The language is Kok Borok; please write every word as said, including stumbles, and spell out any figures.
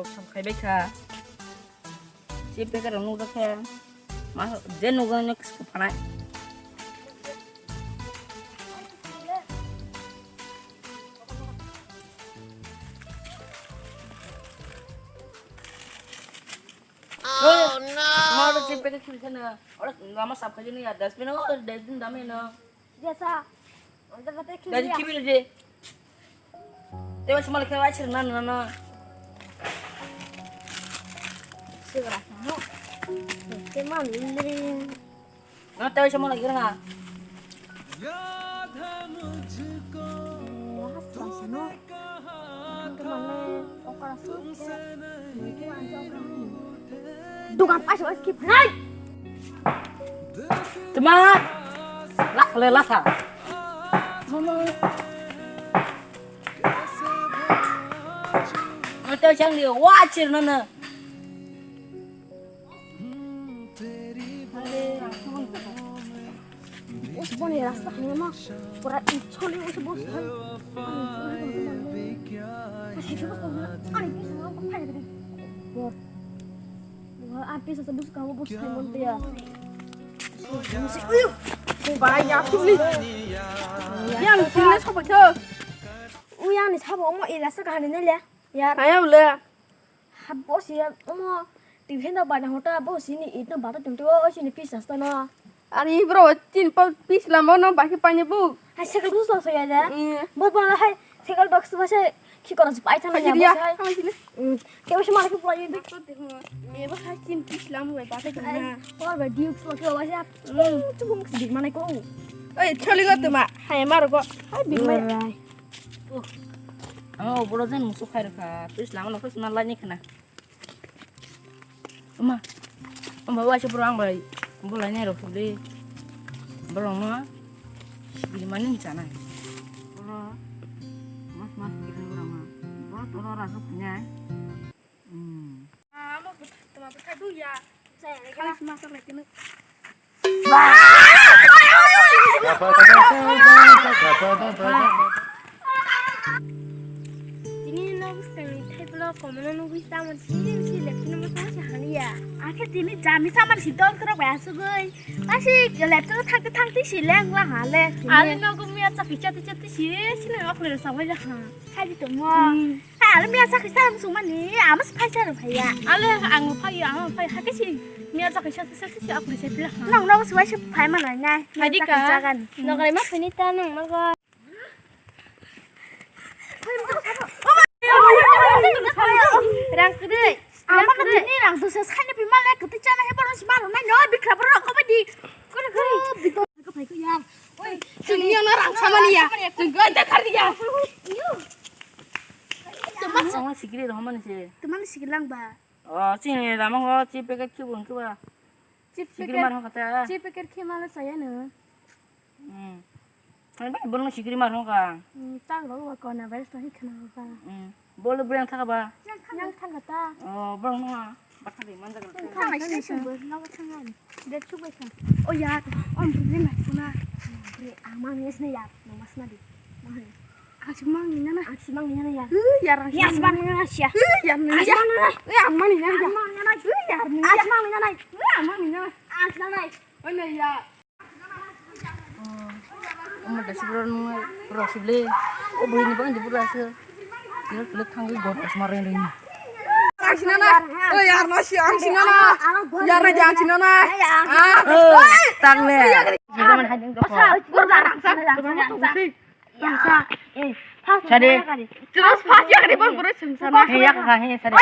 Sam khai bai kha. Chips packet rok nuk jak khe. Ma je nuk jak khe phanai. Oh no! Ma chips packet khili khana. Ora lama sap khai ni ya dustbin o dustbin dam no. Jesa. Anda kata Dari khili ya. Kibil de. Tewa sama lekha wai sir nan nan. Sigra no. Tema mili. Na tewa sama lekha na. Wah, sama no. Teman le okra sih. Dukan pas wes kip. Hai. Teman. Lak le lak ha. Mama. Ito siyang di wachir nana. Us boni rasta hanya ma. Pura icholi us bos hai. Ani bisa bos hai. Ani bisa bos hai. Bor. Wah, ah, pisa sa bus kamu bus hai mon dia. Musik uyu. Bai ya tuli. Yang sini sapa ke? Uyang ni sabo omo ila sa kahani ne le. Yar. Ayo le. Ha bosi ya omo. Tihen da bana hota bosi ni itna bata tung tu o sini pisa sta no. Ani bro, tin pa pis lama no baki panya bu. Hai cycle bus lo saya da. Iya. Bo bo hai cycle box tu masa ki kono pai thana ya. Iya, bosi hai. Hai sini. Hmm. Kebo sih malah ki pula ini. Eba hai tin pis lama bai bata tung na. Por ba diuk so ke wajah. Hmm. Cukup sedih mana ko. Oi, choli go tuma. Hai mar go. Hai big mai. Amo boro jen musu khai rokha. Pis lama no pis na lai ni khana. Oma, oma, waisa borok ang bai bolai nai rok le. Borok no sigiri mani hinsa nai. Borok mas mas sigiri borok no. Borok toro rasa punya. Hmm. Ama bwtha tuma bwtha duya. Khalis ma sa lai kene. Tini no bwskango thaiphla komono nugwi chamani si si leptino bwskango si haliya. Akhe tini jami chamani si don kwrwk bai asugwi. Asi leptino thangte thangte si leng la hale. Ani nogo miya chakhi chati chati si sini okle sabai la ha. Khaidi tongmo. Hmm. Hai, ale miya chakhi sa ang sumani, ama se phai sa rw phaiya. Ale, ang phaiya, ang phai, hakhe si miya chakhi sa, sa, sa, sa, apri se pila. Nang, nang, suwai se phai ma nai nai. Miya chakhi sa gan. Nokrai ma phini ta nang, nokrai. Rang kwrwi. Ama kwrwi. Ni rang dusa sai ni pima le kwtwi chana he bono si maro nai no, bikra bono ko badi. Kore, kore. Bikra ko phai ko ya. Oi, chwng yang na rang samani ya. Chwng ko ta thar ya. Tuma sikri rohman se. Tuma sikri lang ba. O, chini lama ho, chi packet khibo hwnkhe ba. Chip sikri packet, mar hwnkha ta. Chip packet khe mala saya no. Hmm. Hai bai, bolno sikri mar hwnkha. Hmm, tak rok ba corona virus no hikha na ba. Hmm. Bol breng thaka ba. Yang thang ta. O, bolno ba thang man jaga. Thang ai sini sini. Nogo thang ani. Dek chuk bai thang. O ya, om breng na kuna. Bre, amang yes ne ya, no mas na di. Mahal. Ang si mang ni nana. Ang si mang ni nana ya. Ui, yar ang si mang ni nana. Yar si mang ni nana sia. Ui, yar ni nana. Ang si mang ni nana. Ui, ang mang ni nana. Ui, yar ni nana. Ang si mang ni nana. Ui, ang mang ni nana. Ui, ang mang ni nana. Ang si nana. Oi, na ya. Omo da sibro nung rok sible. O bui ni bang di bura se. Ni le thang gor pas mar ni. Ang si nana. Oi, yar na si ang si nana. Yar na ang si nana. Ah. Tang le. Sade. Terus pas ya di bang buru sungsana. He ya ka he sade.